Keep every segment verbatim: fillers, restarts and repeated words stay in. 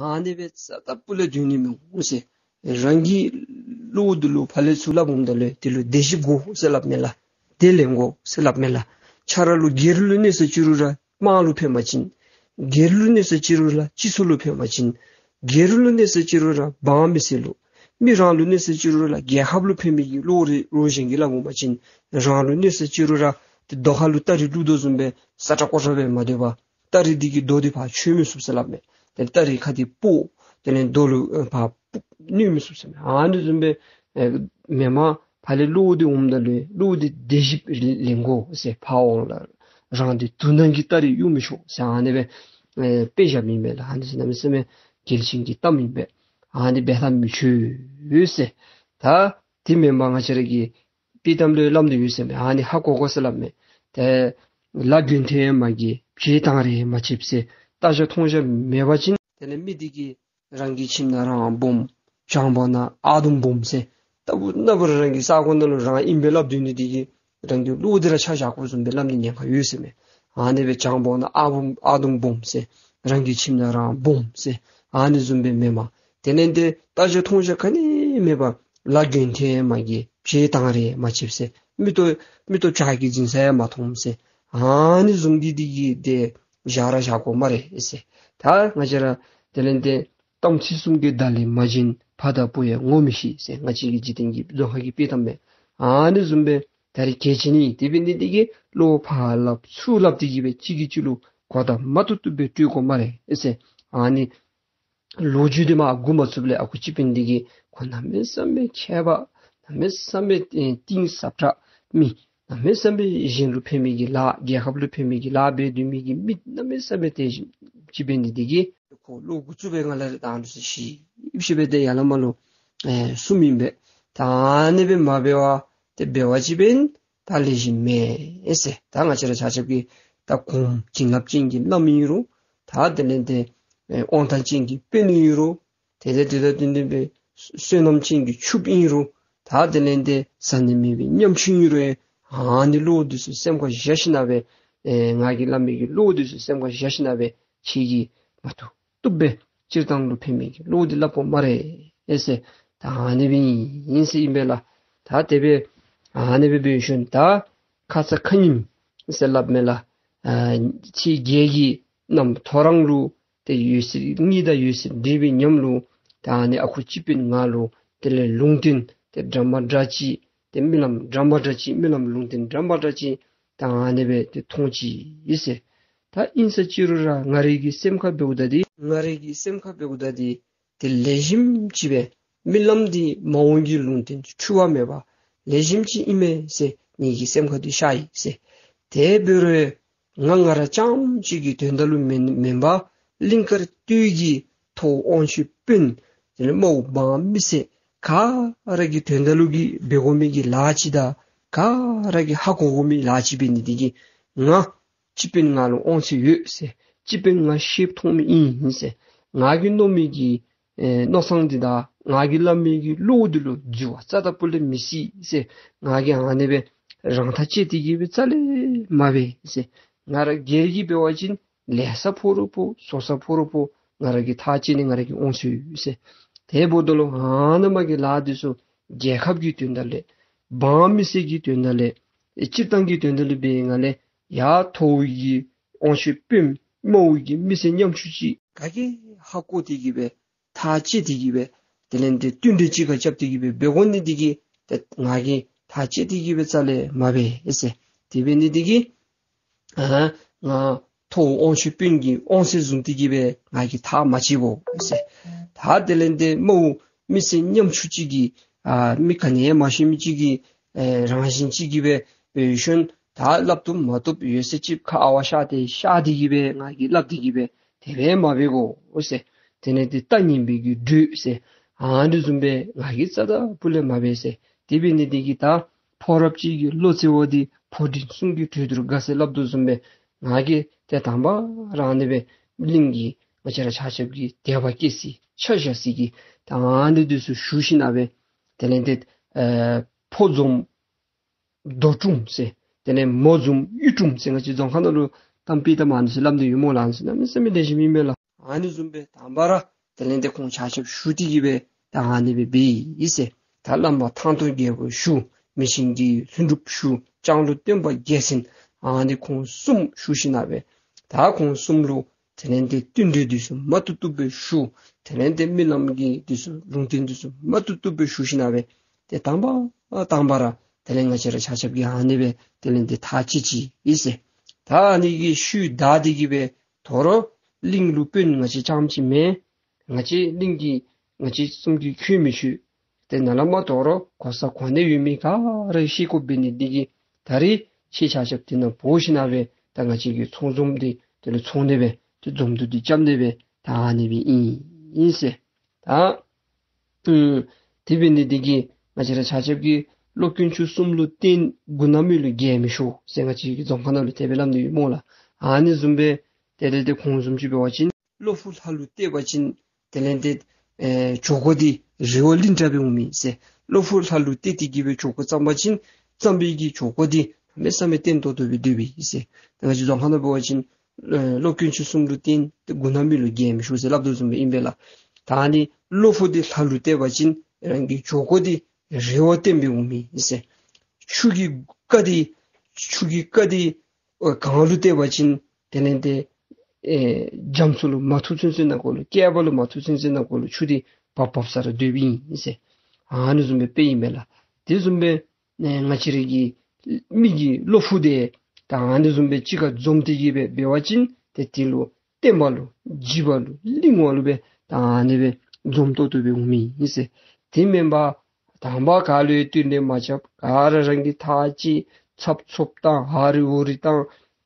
ཨ་ནི་སྦེ་རྩ་དང་པོ་ལས་སྡོད་ནི་མི་འོང་ཟེར། རང་གི་བློ་འདི་ལུ་ཕར་ལས་ཚུར་སླབ་འོངམ་ད་ལུ་དེ་ལུ་བདེ་ཞིབ་དགོ་ཟེར་སླབ་མས་ལགས། དེ་ལེན་དགོ་ཟེར་སླབ་མས་ལགས། ཁྱོད་ར་ལུ་སྒེར་ལུ་གནོད་ཟེར་ཅི་རུང་ར་དམངས་ལུ་ཕན་པ་ཅིན། སྒེར་ལུ་གནོད་ཟེར་ཅི་རུང་ར་སྤྱི་ཚོགས་ལུ་ཕན་པ་ཅིན། སྒེར་ལུ་གནོད་ཟེར་ཅི་རུང་ར་འབངས་མི་སེར་ལུ། མི་རང་ལུ་གནོད་ཟེར་ཅི་རུང་ར་རྒྱལ་ཁབ་ལུ་ཕན་མི་གི་བློ་རེ་བློ་གཞན་གྱིས་སླབ་འོང་པ་ཅིན། རང་ལུ་གནོད་ཟེར་ཅི་རུང་ར་ཏེ་རྡོ་ཁ་ལུ་སྟ་རེ་བླུག་དོ་བཟུམ་སྦེ་སྲ་ཀྲག་ཀོ་ཀྲག་སྦེ་མ་སྡོད་པར། སྟ་རེ་འདི་གིས་རྡོ་འདི་ཕར་ཆོད་མི་ཚུགས་ཟེར་སླབ་མས། ཏེ་སྟ་རེ་ཁ་འདི་སྤོ། དེ་ལས་རྡོ་ལུ་ཨེ་ཕར་སྤོ་གནོད་མི་ཚུགས་ཟེར་མས། ཨ་ནི་བཟུམ་སྦེ་ཨེ་མེན་མ་ཕར་ལས་བློ་འདི་འོངམ་ད་ལུ་བློ་འདི་བདེ་ཞིབ་ལེན་དགོ་ཟེར། ཕར་འོང་ལགས། རང་འདི་དུག་ནང་གི་སྟ་རེ་གཡུག་མི་ཆོག་ཟེར་ཨ་ནི་སྦེ་ཨེ་དཔེ་བཞགཔ་ཨིན་པས་ལགས། ཨ་ནི་ཟེར་གནམ་མེད་ས་མེད་གལ་ཆེན་གྱི་གཏམ་ཨིན་པས། ཨ་ནི་འབད་ཐབས་མི་ཆོག་ཟེར། ད་དེ་མེན་པར་ང་བཅས་ར་གི་དཔྱེ་གཏམ་ལུ་སླབ་དོ་ཡོད་ཟེར་མས། ཨ་ནི་ཧ་གོ་དགོ་ཟེར་སླབ་མས། ཏེ་ལ་དགོན་ཐེ་མ་གི་བྱེ་ཐང་རེ་མ་ཆིབས་ཟེར། ལྟ་རྒྱ་མཐོང་རྒྱ་མེད་པ་ཅིན་དེ་ལས་མི་འདི་གིས་རང་གི་ཁྱིམ་ནང་རང་སྦོམ། གྱང་སྦུག་ནང་ཨ་དུམ་སྦོམ་ཟེར། ལྟ་བུ་ན་བུ་ར་རང་གི་ས་གོ་ནང་ལུ་རང་ཨིན་པས་སླབ་སྡོད་ནི་འདི་གིས་རང་གི་བློ་འདི་ར་ཆ་བཞག་དགོཔ་བཟུམ་སྦེ་སླབ་ནི་ཉེན་ཁ་ཡོད་ཟེར་མས། ཨ་ནི་སྦེ་གྱང་སྦུག་ནང་ཨ་སྦོམ་ཨ་དུམ་སྦོམ་ཟེར། རང་གི་ཁྱིམ་ནང་རང་སྦོམ་ཟེར། ཨ་ནི་བཟུམ་སྦེ་མེན་མ། དེ་ལས་ཏེ་ལྟ་རྒྱ་མཐོང་རྒྱ་ག་ནི་མེད་པར་ལ་དགོན་ཐེ་མ་གི་བྱེ་ཐང་རེ་མ་ཆིབས་ཟེར། མིག་ཏོ་མིག་ཏོ་བྱག་གིས་འཛིང་ས་ཡང་མ་མཐོང་ཟེར། ཨ་ནི་བཟུམ་འདི་འདི་གིས་ཏེ་བཞག་ར་བཞག་དགོ་སྨ་རེ་ཟེར། ད་ང་བཅས་ར་དེ་ལས་ཏེ་གཏམ་ཚིག་གསུམ་གྱི་བརྡ་ལས་མ་བྱིན། ཕ་དང་བུ་ཡང་ངོ་མི་ཤེས་ཟེར། ང་བཅས་ཀྱི་འཇིག་རྟེན་གྱི་རྫོང་ཁ་གི་དཔེ་གཏམ་མས། ཨ་ནི་བཟུམ་སྦེ་ད་རེས་གལ་ཆེ་ནི་དེ་འབད་ནི་འདི་གིས་བློ་ཕར་སླབ་ཚུར་སླབ་སྟེ་གིས་སྦེ་གཅིག་གིས་གཅིག་ལུ་གོ་བརྡ་མ་བཏུབ་བཏུབ་སྦེ་སྤྲོད་དགོ་སྨ་རེ་ཟེར། ཨ་ནི་ལོ་རྒྱུས་འདི་མར་འགོ་མ་བཙུགསཔ་ལས་ཨ་ཁུ་སྤྱི་དཔོན་འདི་གིས་ཁོ་གནམ་མེད་ས་མེད་མཁས་པ་གནམ་མེད་ས་མེད་ཨེ་གཏིང་ཟབ་དྲགས་མི་གནམ་མེད་ས་མེད་གཞན་ལུ་ཕན་མི་གི་ལཱ་རྒྱལ་ཁབ་ལུ་ཕན་མི་གི་ལཱ་འབད་སྡོད་མི་གི་མི་གནམ་མེད་ས་མེད་དེ་སྤྱི་དཔོན་འདི་འདི་གིས་ཁོ་བློ་འགོ་བཙུགས་པའི་སྒང་ལས་ར་ད་ཨ་ནི་ཚུ་ཞིབ་ཞིབ་སྦེ་ཏེ་ཡར་ལས་མར་ལུ་ཨེ་གསུངམ་ཨིན་པས། ད་ཨ་ནི་སྦེ་མ་འབད་བར་ཏེ་འབད་བ་ཅིན་འབདན་ད་ལེགས་ཤོམ་མེད་ཟེར། ད་ང་བཅས་ར་ཆ་ཁྱབ་ཀྱིས་ད་གོངམ་བྱིན་རླབས་ཅན་གྱི་བླམ་ཨིན་རུང་ད་དེ་ལས་ཏེ་ཨེ་དབང་ཐང་ཅན་གྱི་དཔོན་ཨིན་རུང་དེ་ལས་ཏེ་ད་དེ་ལས་སྦེ་བསོད་ནམས་ཅན་གྱི་ཕྱུགཔོ་ཨིན་རུང་ད་དེ་ལས་ཏེ་བཟའ་ནི་མེད་པའི་ཉམ་ཆུང་ཨིན་རུང་ཨེ་ཨ་ནི་བློ་འདི་ཚུ་སེམས་ཁར་བཞག་ཞིན་ན་སྦེ་ཨེ་ང་གིས་སླབ་མི་གི་བློ་འདི་ཚུ་སེམས་ཁར་བཞག་ཞིན་ན་སྦེ་ཁྱེད་ཀྱིས་མ་བཏུབ་བཏུབ་སྦེ་སྤྱིར་བཏང་ལུ་ཕན་མི་གི་བློ་འདི་སླབ་དགོ་སྨ་རེ་ཟེར། ད་ཨ་ནི་སྦེ་ཨིན་ཟེར་ཨིན་པས་ལགས། ད་དེ་སྦེ་ཨ་ནི་སྦེ་འབད་ཞིནམ་ད་ཁ་ཙ་ཁ་ཉིནམ་ཟེར་སླབ་མས་ལགས། ཨ་ཁྱེད་རྒྱལ་གྱི་རྣམ་ཐོ་རངས་ལུ་ཏེ་འོད་ཟེར་གཉིས་དང་འོད་ཟེར་འདྲེས་པའི་ཉམས་ལུ་ད་ཨ་ནི་ཨ་ཁུ་སྤྱི་དཔོན་ང་ལུ་དེ་ལས་ལུང་བསྟན་ཏེ་འདྲ་མ་འདྲ་ཅིག་ཏེ་རྨི་ལམ་འདྲ་མ་འདྲ་ཅིག་རྨི་ལམ་ལུང་བསྟན་འདྲ་མ་འདྲ་ཅིག་ད་ཨ་ནི་སྦེ་ཏེ་མཐོང་ཅི་ཟེར། ད་ཨིན་ས་ཅི་རུང་ར་ང་རའི་གི་སེམས་ཁར་འབདཝ་ད་འདི་ང་རའི་གི་སེམས་ཁར་འབདཝ་ད་འདི་ཏེ་ལེགས་ཤོམ་ཅིག་སྦེ་རྨི་ལམ་འདི་མ་འོངས་ཀྱི་ལུང་བསྟན་འཁྲུལ་བ་མེད་པ་ལེགས་ཤོམ་ཅིག་ཨིན་མས་ཟེར་ངེ་གི་སེམས་ཁར་འདི་ཤར་ཡི་ཟེར། དེ་འབད་རུང་ང་ང་ར་རྐྱངམ་གཅིག་གི་དོན་དག་ལུ་མེན་མེན་པར་གླིང་དཀར་སྟོད་ཀྱི་མཐོ་དབང་ཕྱུག་དཔོན་དེ་ལས་དམའ་བོ་འབངས་མི་སེར་ག་ར་གི་དོན་དག་ལུ་གི་འབད་དགོ་མི་གི་ལཱ་ཅིག་དང་ག་ར་གིས་ཧ་གོ་དགོ་མི་ལཱ་ཅིག་འབད་ནི་འདི་གིས་ང་སྤྱི་དཔོན་ང་ལུ་དབང་ཚད་ཡོད་ཟེར། སྤྱི་དཔོན་ང་ཤེསཔ་མཐོང་མི་ཨིན་ཟེར། ང་གིས་མནོ་མི་གི་ཨེ་མནོ་བསམ་འདི་དང་ང་གིས་སླབ་མི་གི་བློ་འདི་ལུ་འཛོལ་བ་རྩ་དང་པོ་ལས་མི་སྲིད་ཟེར། ང་གིས་ཨ་ནི་སྦེ་རང་ཐག་བཅད་དེ་གི་སྦེ་རྩ་ལས་མ་འབད་ཟེར། ང་ར་སྒེར་གྱི་འབད་བ་ཅིན་ལེགས་ས་ཕོག་རུང་ཕོག་བཟང་ས་ཕོག་རུང་ཕོག་ང་ར་གིས་ཐག་བཅད་ནི་ང་ར་གི་དབང་ཚད་ཡོད་ཟེར། དེ་འབདཝ་ད་ལུ་ཨ་ནཱ་མ་གི་ལཱ་འདི་ཚུ་རྒྱལ་ཁབ་ཀྱི་དོན་དག་ལས་འབངས་མི་སེར་གྱི་དོན་དག་ལས་སྤྱིར་བཏང་གི་དོན་དག་ལུ་འབད་བའི་སྒང་ལས་ཡར་མཐོ་བོ་གི་དབང་ཕྱུག་དཔོན་དམའ་བོ་གི་མི་སེར་ཉམ་ཆུང་ཅིག་ག་གིས་ཧ་གོ་སྟེ་གི་སྦེ་ཐག་བཅད་དེ་གི་སྦེ་དེ་ལས་ཏེ་བསྟུན་གྲོས་གཅིག་ཁར་རྐྱབ་སྟེ་གི་སྦེ་འབད་དགོ་ནི་འདི་གིས་ཏེ་ང་གིས་ཐག་བཅད་དེ་གི་སྦེ་རྩ་ལས་མ་འབད་ཟེར། དེ་འབད་ནི་འདི་གིས་ཨ་ང་མཐོ་བོ་དབང་ཕྱུག་དཔོན་གྱི་དབང་ཚད་བཟུང་སྟེ་གི་སྦེ་ང་གིས་ཐག་མ་བཅད་བོ་ཟེར། ད་དེ་ལས་ཏེ་དམའ་བོ་མི་སེར་ཉམ་ཆུང་ཅིག་གིས་ཨ་མི་ག་ནི་ཡང་མ་ཤེས་མི་ཅིག་གིས་ཨེ་རང་བཞིན་ཅིག་གིས་སྦེ་འབད་ཞིནམ་ད་སླབ་བཏུབ་མ་བཏུབ་ཡོད་ཚད་ཅིག་ཁ་ཨ་ཝ་ཤར་ཏེ་ཤར་ཏེ་གི་སྦེ་ང་གིས་སླབ་སྟེ་གི་སྦེ་དེ་སྦེ་མ་འབད་དགོ་ཟེར། དེ་ལས་ཏེ་རྟ་ཉན་པའི་གི་འགྲོས་ཟེར། ཨ་ནི་བཟུམ་སྦེ་ང་གིས་རྩ་དང་སྤུ་ལས་མ་འབད་ཟེར། དེ་འབད་ནི་འདི་གིས་ད་ཕོ་རབ་ཅིག་གི་བློ་རྩེ་བ་འདི་ཕོ་འབྲིང་གསུམ་གྱི་གྲོས་བསྡུར་དགའ་ཟེར་སླབ་དོ་བཟུམ་སྦེ་ང་གིས་ཏེ་དང་པ་ར་ཨ་ནི་སྦེ་གླིང་གི་ང་བཅས་ར་ཆ་ཁྱབ་ཀྱི་དད་པ་སྐྱེ་སའི་ཆ་བཞག་སའི་གི་ད་ཨ་ནི་འདི་ཚུ་ཞུ་ཞིན་ན་སྦེ་དེ་ལས་ཏེ་ཨེ་ཕོ་འཛོམས་རྡོ་སྐྲུམ་ཟེར། དེ་ལས་མོ་འཛོམས་གཡུ་སྐྲུམ་ཟེར། ང་བཅས་རྫོང་ཁ་ནང་ལུ་གཏམ་དཔེ་གཏམ་ཨ་ནི་ཚུ་སླབ་སྟེ་ཡོད་སྨོ་ལགས། ཨ་ནི་ཚུ་གནམ་མེད་ས་མེད་ལེགས་ཤོམ་ཨིན་མས་ལགས། ཨ་ནི་བཟུམ་སྦེ་དང་པ་ར་ དེ་ལས་ཏེ་ཁོང་ཆ་ཁྱབ་ཞུ་སྟེ་གི་སྦེ་ད་ཨ་ནི་སྦེ་འབད་ཡི་ཟེར། ད་བླ་མ་ཐང་སྟོང་རྒྱལ་པོ་ཞུ། མི་ཆེན་གྱི་ལྷུན་གྲུབ་ཞུ། ལྕང་ལོ་སྟོན་པ་རྒྱལ་མཚན། ཨ་ནི་ཁོང་གསུམ་ཞུ་ཞིནམ་ལས་ད་ཁོང་གསུམ་ལུ་དེ་ལས་ཏེ་བསྟུན་གྲོས་འདི་ཚུ་མ་བཏུབ་བཏུབ་སྦེ་ཞུ། དེ་ལས་ཏེ་རྨི་ལམ་གྱི་འདི་ཚུ་ལུང་བསྟན་འདི་ཚུ་མ་བཏུབ་བཏུབ་སྦེ་ཞུ་ཞིནམ་ལས་ཏེ་དང་པ་དང་པ་ར་དེ་ལས་ང་བཅས་ར་ཆ་ཁྱབ་ཀྱིས་ཨ་ནི་སྦེ་དེ་ལས་ཏེ་ཐག་བཅད་ཅི་ཨིན་ཟེར། ད་ཨ་ནི་གི་ཤུལ་བདའ་སྟེ་གི་སྦེ་དོ་རུང་གླིང་ལུ་དཔོན་ང་བཅས་རྐྱངམ་ཅིག་མེན། ང་བཅས་གླིང་གི་ང་བཅས་གསུམ་གྱིས་འཁོན་མི་ཆོད། ཏེ་ནཱ་ལས་མར་དོ་རུང་གོ་ས་གོ་གནས་ཡོད་མི་ག་ར་ཤེས་དགོཔ་འབད་ནི་འདི་གིས་ད་རིས་ཁྱེད་ཆ་ཁྱབ་དེ་ནང་འབོ་ཞིནམ་ལས་ད་ང་བཅས་ཀྱི་ཚོགས་འཛོམས་འདི་དེ་ལུ་ཚོགས་ནི་སྦེ་ཏེ་འཛོམས་འདུ་འདི་རྐྱབ་ནི་སྦེ་ད་ཨ་ནི་སྦེ་ཨིན་ཨིན་ཟེར། ད་ཨུམ་དེ་འབད་ནི་འདི་གིས་ང་བཅས་ར་ཆ་ཁྱབ་ཀྱིས་བློ་དཀོན་མཆོག་གསུམ་ལུ་བརྟེན་མགུ་ནག་མི་ལུ་རྒྱལ་མི་ཤོར་ཟེར་ང་བཅས་ཀྱི་རྫོང་ཁ་ནང་ལུ་དེ་སྦེ་སླབ་ནི་ཡོད་སྨོ་ལགས། ཨ་ནི་བཟུམ་སྦེ་དེ་ལས་ཏེ་ཁོང་བཟུམ་ཅིག་འབད་བ་ཅིན་བློ་ཕུགས་ལྷ་ལུ་གཏད་པ་ཅིན་དེ་ལས་ཏེ་ཨེ་གྱོད་གོ་འདི་རི་བོ་གླིང་འདྲ་སྦེ་འོང་མི་ཟེར། བློ་ཕུགས་ལྷ་ལུ་གཏད་དེ་གི་སྦེ་གྱོད་གོ་བརྩམ་པ་ཅིན་བརྩམ་པའི་གི་གྱོད་གོ་འདི་གནམ་མེད་ས་མེད་བརྟན་ཏོག་ཏོ་སྦེ་སྡོད་པས་ཟེར། ད་ང་བཅས་རྫོང་ཁ་ནང་འབད་བ་ཅིན་ཨེ་བློ་དཀོན་མཆོག་གསུམ་ལུ་བརྟེན་ཏེ་མགུ་ནག་མི་ལུ་རྒྱལ་མི་ཤོར་ཟེར་སླབ་དོ་བཟུམ་སྦེ་ཨིན་པས་ལགས། ད་ཨ་ནི་བློ་ཕུགས་འདི་ལྷ་ལུ་གཏད་པ་ཅིན་རང་གི་གྱོད་གོ་འདི་རི་བོ་བརྟན་སྦེ་འོང་མི་ཨིན་ཟེར། ཆུ་གི་རྐ་འདི་ཆུ་གི་རྐ་འདི་ཨོ་གངས་ལུ་གཏད་པ་ཅིན་དེ་ལས་ཏེ་ཨེ་རྒྱ་མཚོ་ལུ་མ་ཐུག་ཚུན་ཚོད་ནང་འཁོད་ལུ་བསྐལ་པ་ལུ་མ་ཐུག་ཚུན་ཚོད་ནང་འཁོད་ལུ་ཆུ་འདི་བབ་བབ་ས་ར་སྡོད་པའི་ཨིན་ཟེར། ཨ་ནི་བཟུམ་སྦེ་དཔེ་ཨིན་མས་ལགས། དེ་བཟུམ་སྦེ་ཨེ་ང་བཅས་ར་གི་མི་གི་བློ་ཕུགས་འདི་ད་ཨ་ནི་བཟུམ་སྦེ་གཅིག་ཁར་འཛོམས་ཏེ་གི་སྦེ་འབད་བ་ཅིན་ཏེ་དེ་ལུ་བརྟན་པ་ལུ་འཇིགས་པ་ལུ་གླིང་བ་ལུ་སྦེ་ད་ཨ་ནི་སྦེ་འཛོམས་ཏོག་ཏོ་སྦེ་འོང་མི་ཨིན་ཟེར། དེ་མེན་པར་དང་པ་ག་ལུ་ཡང་བསྟུན་གྲོས་མ་རྐྱབ། ག་ར་རང་གིས་ཐག་བཅད་ཚབ་ཚུབ་བཏང་ཧ་རི་ཧུ་རི་བཏང་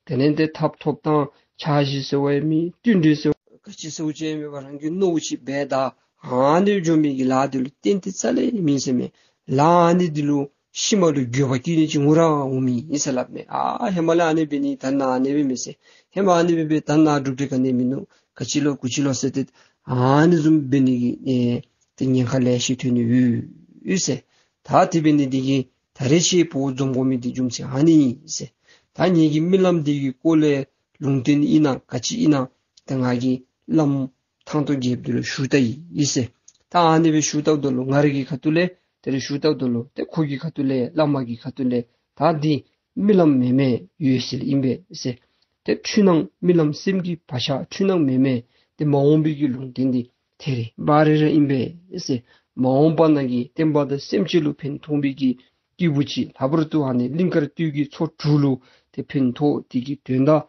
དེ་ལས་ཏེ་ཐབ་ཐོབ་བཏང་འཆར་གཞི་ཟེར་བ་ཡང་མེད། བསྟུན་གྲོས་ཟེར་བ་ག་ཅི་ཟེར་བ་ཅིག་ཡང་མེད་པར་རང་གི་མནོཝ་ཅིག་འབད་ད་ཨ་ནི་འགྱོ་མི་གི་ལཱ་འདི་ལུ་བརྟན་ཏེ་རྩ་ལས་མེད་ཟེར་མས། ལཱ་ཨ་ནི་འདི་ལུ་ཤུལ་མ་ལུ་འགྱོད་པ་སྐྱེ་ནི་ཅིག་འོང་ར་འོང་མི་ཨིན་ཟེར་སླབ་མས། ཨ་ཧེ་མ་ལས་ཨ་ནི་འབད་ནི་ད་ནཱ་ཨ་ནི་སྦེ་མེན་ཟེར། ཧེ་མ་ཨ་ནི་སྦེ་འབད་ད་ནཱ་འགྲུབ་སྟེ་ག་ནི་མིན་ནུག། ག་ཅི་ལོ་གུ་ཅི་ལོ་ཟེར་ཏེ་ཨ་ནི་བཟུམ་འབད་ནི་གི་ཨེ་ཏེ་ཉེན་ཁ་ལེ་ཤ་ཐོན་ནི་ཡོད་ཡོད་ཟེར། ད་དེ་འབད་ནི་འདི་གིས་ད་རེས་ཁྱེད་འབོ་འཛོམས་དགོ་མི་འདི་རྒྱུ་མཚན་ཨ་ནི་ཨིན་ཟེར། ད་ངེ་གི་རྨི་ལམ་འདི་གི་སྐོར་ལས་ལུང་བསྟན་ཨིན་ན་ག་ཅི་ཨིན་ན་ད་ང་གིས་བླམ་ཐང་སྟོང་རྒྱལཔོ་འདི་ལུ་ཞུ་ད་ཡི་ཟེར། ད་ཨ་ནི་སྦེ་ཞུ་བཏབ་ད་ལུ་ང་རའི་གི་ཁ་ཐུག་ལས་དེ་ལས་ཞུ་བཏབ་ད་ལུ་ཏེ་ཁོ་གི་ཁ་ཐུག་ལས་བླ་མ་གི་ཁ་ཐུག་ལས་ད་འདི་རྨི་ལམ་མེན་མས་འོད་གསལ་ཨིན་པས་ཟེར། ཏེ་འཁྲུལ་སྣང་རྨི་ལམ་སེམས་ཀྱི་བག་ཆགས་འཁྲུལ་སྣང་མེན་མས། ཏེ་མ་འོངས་པའི་གི་ལུང་བསྟན་འདི་ཐད་རི་བ་རི་ར་ཨིན་པས་ཟེར། མ་འོངས་པ་ནང་གི་བསྟན་པ་དང་སེམས་ཅན་ལུ་ཕན་ཐོགས་པའི་གི་སྐྱེས་བུ་ཅིག། ལྷག་པར་དུ་ཨ་ནི་གླིང་དཀར་སྟོད་ཀྱི་ཚོ་དྲུག་ལུ་ཏེ་ཕན་ཐོགས་དེ་གི་དོན་དག་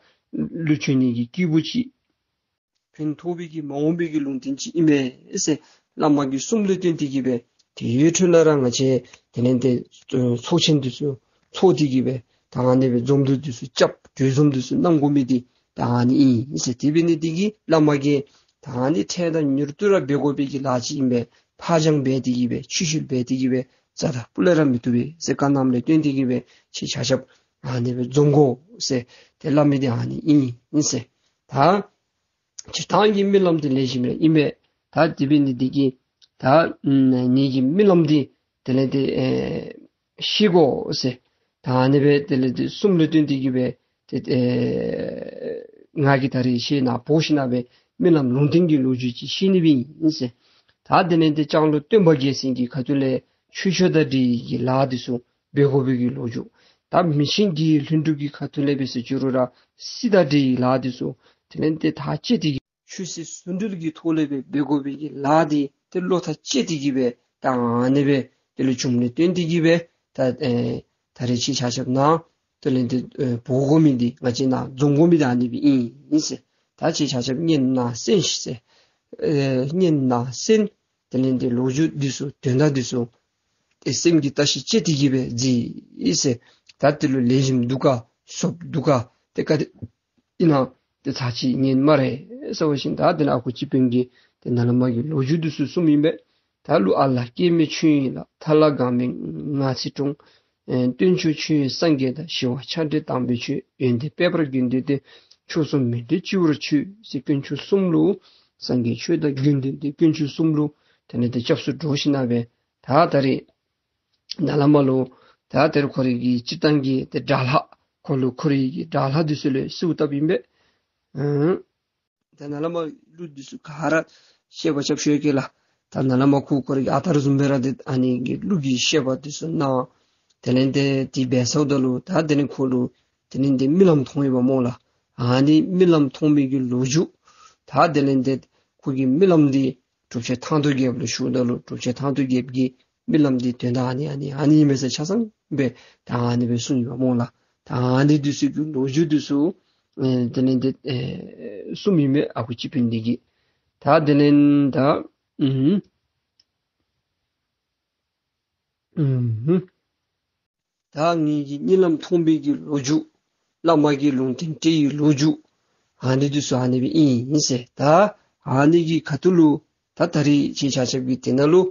ལུ་བྱོན་ནི་གི་སྐྱེས་བུ་ཅིག། ཕན་ཐོགས་པའི་གི་མ་འོངས་པའི་གི་ལུང་བསྟན་ཅིག་ཨིན་པས་ཟེར། བླ་མ་གིས་གསུངམ་ལུ་བརྟེན་ཏེ་གི་སྦེ་དེའི་འཕྲོ་ལས་ར་ང་བཅས་དེ་ལས་ཏེ་ཚོགས་ཆེན་འདི་ཚུ་ཚོགས་ཏེ་གི་སྦེ་ད་ཨ་ནི་སྦེ་འཛོམས་འདུ་འདི་ཚུ་རྐྱབ། གྲོས་འཛོམས་འདི་ཚུ་གནང་དགོ་མི་འདི་ད་ཨ་ནི་ཨིན་ཟེར། དེ་འབད་ནི་འདི་གིས་བླ་མ་གིས་ད་ཨ་ནི་འཕྲལ་དང་མྱུར་དུ་ར་འབད་དགོ་པའི་གི་ལཱ་ཅིག་ཨིན་པས། ཕར་འགྱངས་འབད་དེ་གི་སྦེ་ཆུད་ཟོས་འབད་དེ་གི་སྦེ་རྩ་དང་སྤུ་ལས་ར་མི་བཏུབ་པས་ཟེར། བཀའ་གནངམ་ལས་བརྟེན་ཏེ་གི་སྦེ་ཁྱེད་ཆ་ཁྱབ་ཨ་ནི་སྦེ་འཛོམས་དགོ་ཟེར་ཏེ་སླབ་མི་འདི་ཨ་ནི་ཨིན་ཨིན་ཟེར། ད་སྤྱིར་བཏང་གི་རྨི་ལམ་འདི་ལེགས་ཤོམ་ར་ཨིན་པས། ད་དེ་འབད་ནི་འདི་གིས་ད་ངེ་གི་རྨི་ལམ་འདི་དེ་ལས་ཏེ་ཨེ་ཤེས་དགོ་ཟེར། ད་ཨ་ནི་སྦེ་དེ་ལས་ཏེ་གསུངམ་ལུ་བརྟེན་ཏེ་གི་སྦེ་ཏེ་ཨེ་ང་གིས་ད་རེས་ཁྱེད་ནཱ་འབོ་ཞིནམ་ལས་རྨི་ལམ་ལུང་བསྟན་གྱི་ལོ་རྒྱུས་ཅིག་བཤད་ནི་སྦེ་ཨིན་ཟེར། ད་དེ་ལས་ཏེ་ལྕང་ལོ་སྟོན་པ་རྒྱལ་མཚན་གྱི་ཁ་ཐུག་ལས་ཆོས་ཕྱོགས་དང་འབྲེལ་བའི་གི་ལཱ་འདི་ཚུ་འབད་དགོ་པའི་གི་ལོ་རྒྱུས། ད་མི་ཆེན་གྱི་ལྷུན་གྲུབ་ཀྱི་ཁ་ཐུག་ལས་འབད་ཟེར་ཅི་རུང་ར་སྲིད་དང་འབྲེལ་བའི་ལཱ་འདི་ཚུ་དེ་ལས་ཏེ་ཐག་བཅད་དེ་གི་ཆོས་སྲིད་ཟུང་འབྲེལ་གྱི་ཐོག་ལས་སྦེ་འབད་དགོ་པའི་གི་ལཱ་འདི་ཏེ་བློ་ཐག་བཅད་དེ་གི་སྦེ་ད་ཨ་ནི་སྦེ་དེ་ལུ་བྱུངམ་ལས་བརྟེན་ཏེ་གི་སྦེ་ད་ཨེ་ད་རེས་ཁྱེད་ཆ་ཁྱབ་ནཱ་དེ་ལས་ཏེ་ཨེ་འབོ་དགོ་མི་འདི་ང་བཅས་ནཱ་འཛོམས་དགོ་མི་འདི་ཨ་ནི་སྦེ་ཨིན་ཨིན་ཟེར། ད་ཁྱེད་ཆ་ཁྱབ་སྙན་ནང་གསན་ཤིག་ཟེར། ཨེ་སྙན་ནང་གསན། དེ་ལས་ཏེ་ལོ་རྒྱུས་འདི་ཚུ་དོན་དག་འདི་ཚུ་ཏེ་སེམས་ཀྱིས་བརྟག་ཞིབ་དཔྱད་དེ་གི་སྦེ་མཛད་ཟེར། ད་དེ་ལུ་ལེགས་ཤོམ་འདུག་ག་ཤོབ་འདུག་ག་ཏེ་ག་དེ་ཨིན་ན་ཏེ་ཚར་གཅིག་ཉན་སྨ་རེ་ཟེར་བ་ཅིན་ད་དེ་ལས་ཨ་ཁུ་སྤྱི་དཔོན་གྱིས་ཏེ་ནཱ་ལས་མར་གྱི་ལོ་རྒྱུས་འདི་ཚུ་གསུངམ་ཨིན་པས། ད་གླུ་ཨ་ལ་སྐྱེ་མེད་ཆོས་དབྱིངས་ལ། ཐ་ལ་འགག་མེད་ངག་ཚིག་དྲུང་། ཨེ་སྟོན་མཆོག་ཆོས་དབྱིངས་སངས་རྒྱས་དང་། ཞི་བ་ཆགས་བྲལ་དམ་པའི་ཆོས། ཡོན་ཏན་དཔལ་འབར་དགེ་འདུན་ཏེ། མཆོག་གསུམ་མི་འབྲལ་སྤྱི་བོར་མཆོད་ཟེར། དཀོན་མཆོག་གསུམ་ལུ་སངས་རྒྱས་ཆོས་དང་དགེ་འདུན་ཏེ། དཀོན་མཆོག་གསུམ་ལུ་དེ་ལས་ཏེ་སྐྱབས་སུ་འགྲོ་ཞིནམ་ལས་ད་ད་རེས་ནཱ་ལས་མར་ལུ་ད་དེ་རུ་ཁོ་རའི་གི་སྤྱིར་བཏང་གི་ཏེ་དགྲ་ལྷ་ཁོ་ལུ་ཁོ་རའི་གི་དགྲ་ལྷ་འདི་ཚུ་ལས་གསོལཝ་བཏབ་ཨིན་པས། ཨང་། ད་ནཱ་ལས་མར་གླུ་འདི་ཚུ་ག་ར་ བཤད་པ་རྐྱབ་ཞུ་ཡི་གེ་ལགས། ད་ནཱ་ལས་མར་ཁོ་ཁོ་རའི་གི་ཨ་རྟག་ར་བཟུམ་སྦེ་ར་ཏེ་ཨ་ནི་གི་གླུ་གི་བཤད་པ་འདི་ཚུ་གནང་། དེ་ལས་ཏེ་དེ་སྦེ་སོངམ་ད་ལུ་ད་དེ་ལས་ཁོ་ལུ་དེ་ལས་ཏེ་རྨི་ལམ་མཐོང་ཡི་པ་སྨོ་ལགས། ཨ་ནི་རྨི་ལམ་མཐོང་མི་གི་ལོ་རྒྱུས། ད་དེ་ལས་ཏེ་ཁོ་གི་རྨི་ལམ་འདི་གྲུབ་ཆེན་ཐང་སྟོང་རྒྱལཔོ་ལུ་ཞུཝ་ད་ལུ་གྲུབ་ཆེན་ཐང་སྟོང་རྒྱལཔོ་གིས་རྨི་ལམ་འདི་དོན་དག་ཨ་ནི་ཨ་ནི་ཨ་ནི་ཨིན་མས་ཟེར་ཆ་ཚང་སྦེ་ད་ཨ་ནི་སྦེ་གསུངས་ཡི་པ་སྨོ་ལགས། ད་ཨ་ནི་འདི་ཚུ་གི་ལོ་རྒྱུས་འདི་ཚུ་ཨེ་དེ་ལས་ཏེ་ཨེ་གསུངམ་ཨིན་མས་ཨ་ཁུ་སྤྱི་དཔོན་འདི་གིས། ད་དེ་ལས་ད་ཨུམ་ཨུམ་ད་ངེ་གི་རྨི་ལམ་མཐོང་བའི་གི་ལོ་རྒྱུས། བླ་མ་གིས་ལུང་བསྟན་སྤྲད་ཡི་ལོ་རྒྱུས། ཨ་ནི་འདི་ཚུ་ཨ་ནི་སྦེ་ཨིན་ཟེར། ད་ཨ་ནི་གི་ཁ་ཐུག་ལུ་ད་ད་རིས་ཁྱེད་ཆ་ཁྱབ་ཀྱིས་དེ་ནང་ལུ་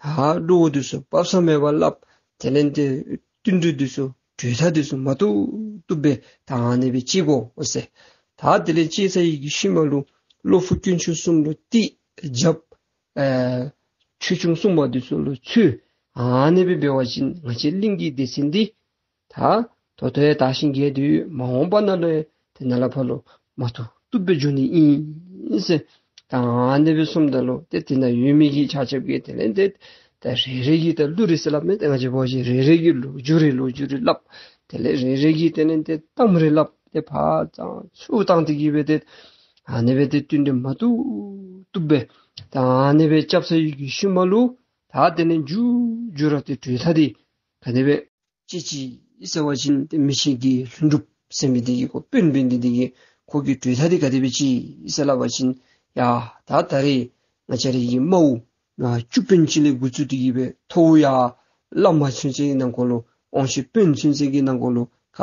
ཧ་བློ་འདི་ཚུ་སྦ་གསང་མེད་པར་སླབ། དེ་ལས་ཏེ་བསྟུན་གྲོས་འདི་ཚུ་གྲོས་ཐག་འདི་ཚུ་མ་བཏུབ་བཏུབ་སྦེ་ད་ཨ་ནི་སྦེ་བཅད་དགོ་ཟེར། ད་དེ་ལས་བཅད་ཚར་བའི་གི་ཤུལ་མ་ལུ་བློ་ཕུགས་དཀོན་མཆོག་གསུམ་ལུ་གཏད་རྒྱབ། ཨེ་ཆོས་སྐྱོང་སྲུང་མ་འདི་ཚུ་ལུ་འཚོལ། ཨ་ནི་སྦེ་འབད་བ་ཅིན་ང་བཅས་གླིང་གི་སྡེ་ཚན་འདི་ད་ད་ལྟོ་ཡང་དར་ཞིང་རྒྱས་ཏེ་ཡོད། མ་འོངས་པ་ནང་ལུ་ཡང་དེ་ནང་ལས་ཕར་ལུ་མ་བཏུབ་བཏུབ་སྦེ་འགྱོ་ནི་ཨིན་ཟེར། ད་ཨ་ནི་སྦེ་གསུངམ་ད་ལུ་ཏེ་དེ་ནང་ཡོད་མི་གི་ཆ་ཁྱབ་ཀྱིས་དེ་ལས་ཏེ་ད་རེ་རེ་གིས་ད་གླུ་རེད་ཟེར་སླབ་མས། ཏེ་ང་བཅས་འབད་བ་ཅིན་རེ་རེ་གིས་ལོ་རྒྱུས་རེ་ལོ་རྒྱུས་རེ་སླབ། དེ་ལས་རེ་རེ་གིས་དེ་ལས་ཏེ་གཏམ་རེ་སླབ། ཏེ་ཕར་ཙང་ཚུར་བཏང་སྟེ་གིས་སྦེ་ཏེ་ཨ་ནི་སྦེ་ཏེ་བསྟུན་གྲོས་མ་བཏུབ་བཏུབ་སྦེ་ད་ཨ་ནི་སྦེ་རྐྱབ་ཚར་བའི་གི་ཤུལ་མ་ལུ་ད་དེ་ལས་མཇུག་མཇུག་ར་ཏེ་གྲོས་ཐག་འདི་ག་དེ་སྦེ་བཅད་ཅི་ཟེར་བ་ཅིན་ཏེ་མི་ཤི་གི་ལྷུན་གྲུབ་ཟེར་མི་འདི་གིས་ཁོ་དཔོན་འབད་ནི་འདི་གིས་ཁོ་གིས་གྲོས་ཐག་འདི་ག་དེ་སྦེ་བཅད་ཟེར་སླབ་པ་ཅིན། ཡ་ད་ད་རེས་ང་བཅས་རའི་གི་དམའཝ་ང་བཅུ་དཔོན་ཅིག་ལས་འགོ་བཙུགས་ཏེ་གིས་སྦེ་མཐོཝ་ཡར་བླ་མ་ཚུན་ཚོད་ཀྱི་ནང་འཁོད་ལུ་དབང་ཕྱུག་དཔོན་ཚུན་ཚོད་ཀྱི་ནང་འཁོད་ལུ་ག་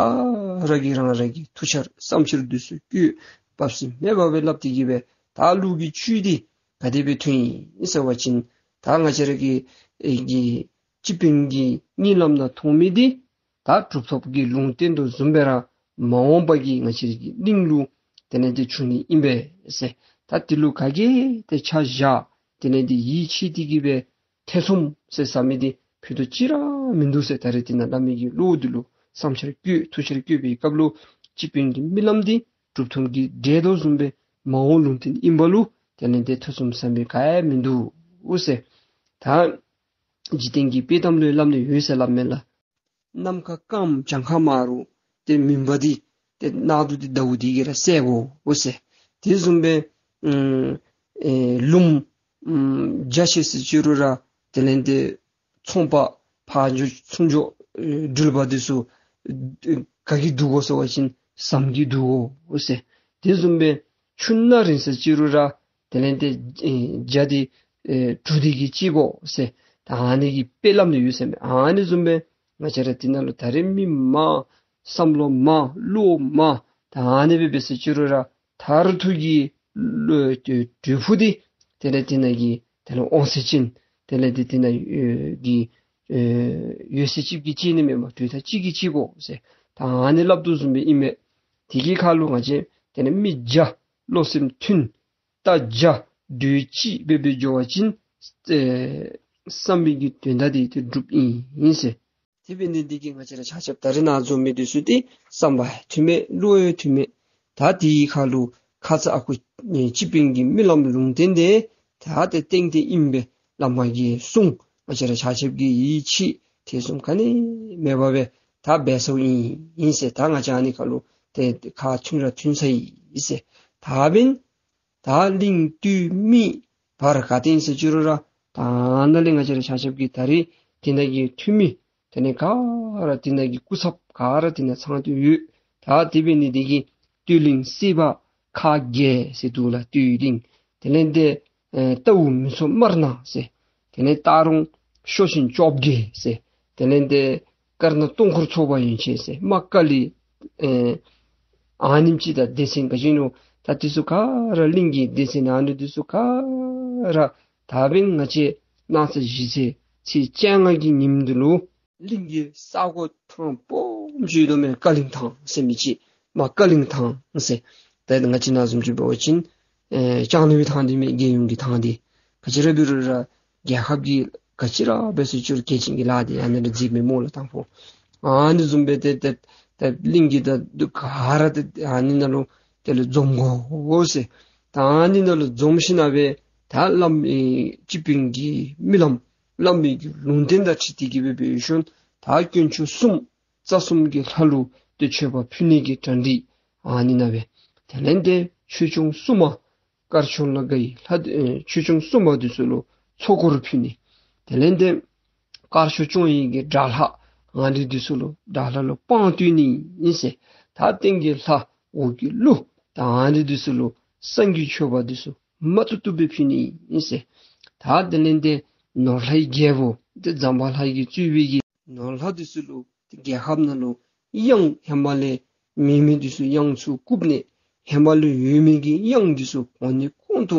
ར་གིས་རང་རང་གི་ཐུགས་འཆར་བསམ་འཆར་འདི་ཚུ་བཀོད། སྦ་གསང་མེད་པ་སྦེ་སླབ་སྟེ་གིས་སྦེ་ད་གླུ་གི་བཅུད་འདི་ག་དེ་སྦེ་ཐོན་ཡི་ཟེར་བ་ཅིན་ད་ང་བཅས་ར་གི་ཨེ་གི་སྤྱི་དཔོན་གྱི་རྨི་ལམ་ནང་མཐོང་མི་འདི་ད་གྲུབ་ཐོབ་ཀྱིས་ལུང་བསྟན་དོ་བཟུམ་སྦེ་ར་མ་འོངས་པ་གི་ང་བཅས་ཀྱི་གླིང་ལུ་དེ་ལས་ཏེ་འབྱུང་ནི་ཨིན་པས་ཟེར། ད་དེ་ལུ་ག་གིས་ཏེ་ཆ་བཞག་དེ་ལས་ཏེ་ཡིད་ཆེས་ཏེ་གིས་སྦེ་ཐེ་ཚོམ་ཟེར་ཟ་མི་འདི་ཕུད་རྡོག་གཅིག་ར་མིན་འདུག་ཟེར། ད་རེས་དེ་ནང་བླ་མའི་གི་བློ་འདི་ལུ་བསམ་འཆར་བཀོད་ཐུགས་འཆར་བཀོད་པའི་སྐབས་ལུ་སྤྱི་དཔོན་གྱི་རྨི་ལམ་འདི་གྲུབ་ཐོབ་ཀྱིས་འགྲེལ་དོ་བཟུམ་སྦེ་མ་འོངས་ལུང་བསྟན་ཨིན་པ་ལུ་དེ་ལས་ཏེ་ཐེ་ཚོམ་ཟ་མི་ག་ཡང་མིན་འདུག་ཟེར། ད་འཇིག་རྟེན་གྱི་དཔྱེ་གཏམ་ལུ་བླམ་ནི་ཡོད་ཟེར་སླབ་མས་ལགས། ནམ་མཁའ་སྐརམ་གྱངས་ཁ་མང་རུང་ཏེ་མུན་པ་འདི་ཏེ་གནག་དུང་འདི་ཟླཝ་འདི་གིས་ར་སེལ་དགོ་ཟེར། དེ་བཟུམ་སྦེ་ཨུམ་ཨེ་ལུངམ་ཨུམ་རྒྱ་ཆེ་ཟེར་ཅི་རུང་ར་དེ་ལས་ཏེ་ཚོང་པ་ཕར་འགྱོ་ཚུར་འགྱོ་ཨེ་འགྲུལ་པ་འདི་ཚུ་ཨེ་ག་གིས་བསྡུ་དགོ་ཟེར་བ་ཅིན་ཟམ་གྱིས་བསྡུ་དགོ་ཟེར། དེ་བཟུམ་སྦེ་ཆུ་སྣ་རིང་ཟེར་ཅི་རུང་ར་དེ་ལས་ཏེ་ཨེ་རྒྱ་འདི་ཨེ་གྲུ་འདི་གིས་བཅད་དགོ་ཟེར། ད་ཨ་ནི་གི་དཔེ་སླབ་ནི་ཡོད་ཟེར་མས། ཨ་ནི་བཟུམ་སྦེ་ང་བཅས་ར་དེ་ནང་ལུ་ད་རེས་མི་མང་བསམ་བློ་མང་བློ་མང་ད་ཨ་ནི་སྦེ་འབད་ཟེར་ཅི་རུང་ར་མཐར་ཐུག་གི་ལུ་ཏེ་གྲོས་ཕུགས་འདི་དེ་ལས་དེ་ནང་གི་དེ་ལས་དབང་ཚད་ཅན་དེ་ལས་ཏེ་དེ་ནང་ཨེ་གི་ཨེ་ཡོད་ཚད་ཅིག་གིས་བཅད་ནི་མེན་པར་གྲོས་ཐག་གཅིག་གིས་བཅད་དགོ་ཟེར། ད་ཨ་ནི་སླབ་དོ་བཟུམ་སྦེ་ཨིན་མས། དེ་གི་ཁར་ལུ་ང་བཅས་དེ་ལས་མི་བརྒྱ་བློ་སེམས་མཐུན་རྟ་བརྒྱ་གྲོས་གཅིག་སྦེ་འབད་འགྱོ་བ་ཅིན་ཨེ་བསམ་པའི་གི་དོན་དག་འདི་ཏེ་འགྲུབ་ཨིན་ཟེར། དེ་འབད་ནི་འདི་གིས་ང་བཅས་ར་ཆ་ཁྱབ་ད་རེས་ནཱ་འཛོམས་མི་འདི་ཚུ་ཏེ་བསམ་པ་མཐུན་མས་བློ་ཡང་མཐུན་མས། ད་དེའི་ཁར་ལུ་ཁ་ཙ་ཨ་ཁུ་ཨེ་སྤྱི་དཔོན་གྱི་རྨི་ལམ་ལུང་བསྟན་འདི་ད་ཏེ་ཏན་ཏན་ཨིན་པས། བླ་མ་གིས་གསུངས། ང་བཅས་ར་ཆ་ཁྱབ་ཀྱིས་ཡིད་ཆེས་ཐེ་ཚོམ་ག་ནི་མེད་པ་སྦེ་ད་འབད་སོང་ཡི་ཨིན་ཟེར། ད་ང་བཅས་ཨ་ནི་ཁར་ལུ་ཏེ་ཁ་མཐུན་ར་མཐུན་ཚར་ཡི་ཟེར། ད་འབདན་ད་གླིང་སྟོད་སྨད་བར་ག་ཏེ་ཨིན་ཟེར་ཅི་རུང་ར་ད་ནཱ་ལས་ང་བཅས་ར་ཆ་ཁྱབ་ཀྱིས་ད་རེས་དེ་ནང་གི་འཐུས་མི་དེ་ལས་ག་ར་དེ་ནང་གི་སྐུ་ཚབ་ག་ར་དེ་ནང་ཚང་སྟེ་ཡོད། ད་དེ་འབད་ནི་འདི་གིས་སྟོད་གླིང་སྲིད་པ་ཁག་བརྒྱད་ཟེར་འདུག་ལགས། སྟོད་གླིང་དེ་ལས་ཏེ་ཨེ་རྟའུ་མི་ཚོ་དམར་ནག་ཟེར། དེ་ལས་སྟག་རོང་ཤོ་ཤིང་བཅོ་བརྒྱད་ཟེར། དེ་ལས་ཏེ་དཀར་ནག་སྟོང་འཁོར་ཚོགས་པ་ཡན་ཆད་ཟེར། རྨ་ཀ་ལི་ཨེ་ཨ་ནེམ་ཅིག་དང་སྡེ་ཚན་ག་ཅི་ནོ་ད་འདི་ཚུ་ག་ར་གླིང་གི་སྡེ་ཚན་ཨ་ནི་འདི་ཚུ་ག་ར་ད་འབདན་ང་བཅས་གནངས་ཚེ་གཞེས་ཚེ་ཚེས་བཅོ་ལྔ་གི་ཉིནམ་འདི་ལུ་གླིང་གི་ས་གོ་ཐང་སྦོམ་ཅིག་ཡོད་དོ་མས། ཀ་གླིང་ཐང་ཟེར་མི་ཅིག། མར་ཀ་གླིང་ཐང་ཟེར། ད་ང་བཅས་ནཱ་བཟུམ་ཅིག་འབད་བ་ཅིན་ཨེ་ལྕང་གླིང་ཐང་འདི་མས། རྒྱལ་ཡོངས་ཀྱི་ཐང་འདི་ག་ཅི་ར་འབད་རུང་ར་རྒྱལ་ཁབ་ཀྱི་ག་ཅི་ར་འབད་ཟེར་ཅི་རུང་གལ་ཆེན་གྱི་ལཱ་འདི་ཨ་ནི་ར་མཛད་མི་སྨོ་ལགས་དང་པོ། ཨ་ནི་བཟུམ་སྦེ་ཏེ་ཏེ་ཏེ་གླིང་གི་ད་འདི་ག་ར་ཏེ་ཨ་ནི་ནང་ལུ་དེ་ལུ་འཛོམས་དགོ་ཟེར། ད་ཨ་ནི་ནང་ལུ་འཛོམས་ཞིན་ན་སྦེ་ ད་བླམ་ཨེ་སྤྱི་དཔོན་གྱི་རྨི་ལམ་བླ་མའི་གི་ལུང་བསྟན་དང་འཁྲིལ་ཏེ་གི་སྦེ་འབད་ཞིནམ་ད་དཀོན་མཆོག་གསུམ་རྩ་གསུམ་གྱི་ལྷ་ལུ་ཏེ་མཆོད་པ་ཕུལ་ནི་གི་གྲ་སྒྲིག་ཨ་ནི་ཨིན་པས། དེ་ལས་ཏེ་ཆོས་སྐྱོང་སྲུང་མ་དཀར་ཕྱོགས་ལ་དགའ་བའི་ལྷ་ཨེ་ཆོས་སྐྱོང་སྲུང་མ་འདི་ཚུ་ལུ་ཚོགས་འཁོར་ཕུལ་ནི། དེ་ལས་ཏེ་དཀར་ཕྱོགས་སྐྱོང་བའི་གི་དགྲ་ལྷ་ཨ་ནི་འདི་ཚུ་ལུ་དགྲ་ལྷ་ལུ་དཔངས་བསྟོད་ནི་ཨིན་ཟེར། ད་སྟེང་གི་ལྷ་འོག་གི་ཀླུ་ད་ཨ་ནི་འདི་ཚུ་ལུ་བསངས་ཀྱི་མཆོད་པ་འདི་ཚུ་མ་ཐུབ་ཐུབ་སྦེ་ཕུལ་ནི་ཨིན་ཟེར། ད་དེ་ལས་ཏེ་ནོར་ལྷའི་རྒྱལ་པོ་ཏེ་ཛམ་བྷ་ལ་གིས་གཙོས་པའི་གི་ནོར་ལྷ་འདི་ཚུ་ལུ་ཏེ་རྒྱལ་ཁབ་ནང་ལུ་གཡང་ཧེ་མ་ལས་མེད་མི་འདི་ཚུ་གཡང་ཚུ་བཀུག་ནི། ཧེ་མ་ལུ་ཡོད་མི་གི་གཡང་འདི་ཚུ་གོང་ནས་གོང་དུ་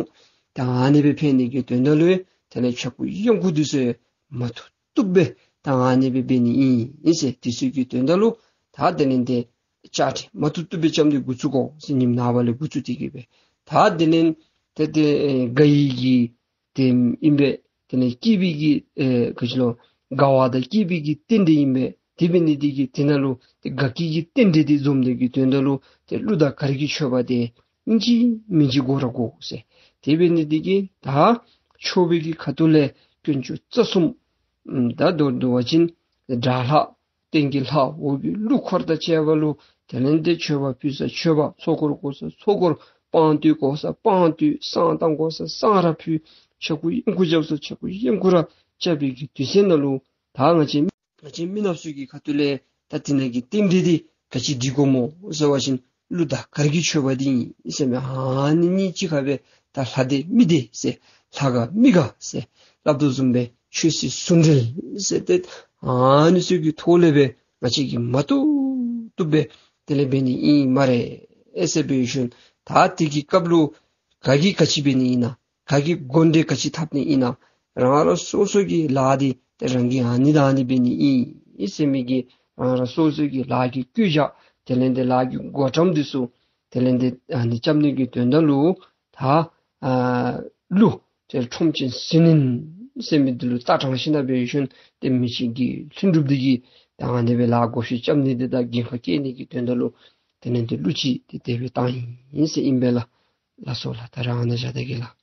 ད་ཨ་ནི་སྦེ་འཕེལ་ནི་གི་དོན་དག་ལུ་དེ་ལས་ཕྱྭ་འགུགས་གཡང་འགུགས་འདི་ཚུ་མ་ཐུབ་ཐུབ་སྦེ་ད་ཨ་ནི་སྦེ་འབད་ནི་ཨིན་ཟེར། འདི་ཚུ་གི་དོན་དག་ལུ་ད་དེ་ལས་ཏེ་བཅའ་སྒྲིག་མ་ཐུབ་ཐུབ་སྦེ་རྐྱབ་ནི་འགོ་བཙུགས་དགོ་ཟེར། ཉིནམ་ནངས་པ་ལས་འགོ་བཙུགས་ཏེ་གི་སྦེ་ད་དེ་ལས་ཏེ་ཏེ་ཨེ་དགའ་བའི་གི་ཏེ་ཨིན་པས། དེ་ལས་སྐྱེས་པའི་གི་ཨེ་ག་ཅི་ལོ་དགའ་བ་དང་སྐྱེས་པའི་གི་རྟེན་འབྲེལ་ཨིན་པས། དེ་འབད་ནི་འདི་གིས་དེ་ནང་ལུ་ཏེ་དགའ་སྐྱིད་ཀྱི་རྟེན་འབྲེལ་འདི་འཛོམས་ནི་གི་དོན་དག་ལུ་ཏེ་ཀླུ་དང་གར་གྱི་མཆོད་པ་འདི་ཨིན་ཅི་མིན་ཅི་དགོ་ར་དགོ་ཟེར། དེ་འབད་ནི་འདི་གིས་ད་མཆོད་པའི་གི་ཁ་ཐུག་ལས་དཀོན་མཆོག་རྩ་གསུམ་ཨམ་ད་མདོར་བསྡུ་བ་ཅིན་དགྲ་ལྷ་སྟེང་གི་ལྷ་འོག་གི་ཀླུ་འཁོར་དང་བཅས་པ་ལུ་དེ་ལས་ཏེ་མཆོད་པ་ཕུལ་ས་མཆོད་པ། ཚོགས་འཁོར་བསྐོར་ས་ཚོགས་འཁོར། དཔངས་བསྟོད་དགོ་ས་དཔངས་བསྟོད། བསངས་བཏང་དགོ་ས་བསངས་ར་ཕུལ། ཕྱྭ་འགུགས་གཡང་འགུགས་རྐྱབ་ས་ཕྱྭ་འགུགས་གཡང་འགུགས་ར་རྐྱབ་པའི་གི་དུས་ཚོད་ནང་ལུ་ད་ང་བཅས་ང་བཅས་མི་ནགཔ་ཚུ་གི་ཁ་ཐུག་ལས་ད་དེ་ནང་གི་རྟེན་འབྲེལ་འདི་ག་ཅི་སྒྲིག་དགོཔ་སྨོ་ཟེར་བ་ཅིན་ཀླུ་དང་གར་གྱི་མཆོད་པ་འདི་ཨིན་ཟེར་མས། ཨ་ནི་གཉིས་གཅིག་ཁར་སྦེ་ད་ལྷ་འདྲེ་མི་འདྲེ་ཟེར་ལྷ་དགའ་མི་དགའ་ཟེར་སླབ་དོ་བཟུམ་སྦེ་ཆོས་སྲིད་ཟུང་འབྲེལ་ཟེར་ཏེ་ཨ་ནི་ཚུ་གི་ཐོག་ལས་སྦེ་ང་བཅས་ཀྱིས་མ་བཏུབ་བཏུབ་སྦེ་དེ་ལས་འབད་ནི་ཨིན་སྨ་རེ་ཨེ་ཟེར་འབད་ཞིནམ་ད་དེ་གི་སྐབས་ལུ་ག་གིས་ག་ཅི་འབད་ནི་ཨིན་ན། ག་གིས་འགོ་འདྲེན་ག་ཅི་འཐབ་ནི་ཨིན་ན། རང་རང་སོ་སོ་གི་ལཱ་འདི་ཏེ་རང་གིས་ཨ་ནི་དང་ཨ་ནི་འབད་ནི་ཨིན་ཟེར་མི་གི་རང་རང་སོ་སོ་གི་ལཱ་གི་བཀོད་རྒྱ་དེ་ལས་ཏེ་ལཱ་གི་བགོ་བཀྲམ་འདི་ཚུ་དེ་ལས་ཏེ་ཨ་ནི་རྐྱབ་ནི་གི་དོན་དག་ལུ་ད་ཨ་ཀླུ་ཏེ་ཁྲོམ་ཆེན་ཟིལ་གནོན་ཟེར་མི་འདི་ལུ་རྟ་དྲངས་ཞིནམ་ལས་འབད་ཞིནམ་ཏེ་མི་ཆེན་གྱི་ལྷུན་གྲུབ་འདི་གིས་ད་ཨ་ནི་སྦེ་ལཱ་བགོ་བཤའ་རྐྱབ་ནི་འདི་དང་འགན་ཁག་བཀལ་ནི་གི་དོན་དག་ལུ་དེ་ལས་ཏེ་ཀླུ་ཅིག་ཏེ་དེ་སྦེ་བཏང་ཡི་ཟེར་ཨིན་པས་ལགས། ལགས་སོ་ལགས། ད་རེས་ཨ་ནཱ་བཞག་ད་གེ་ལགས།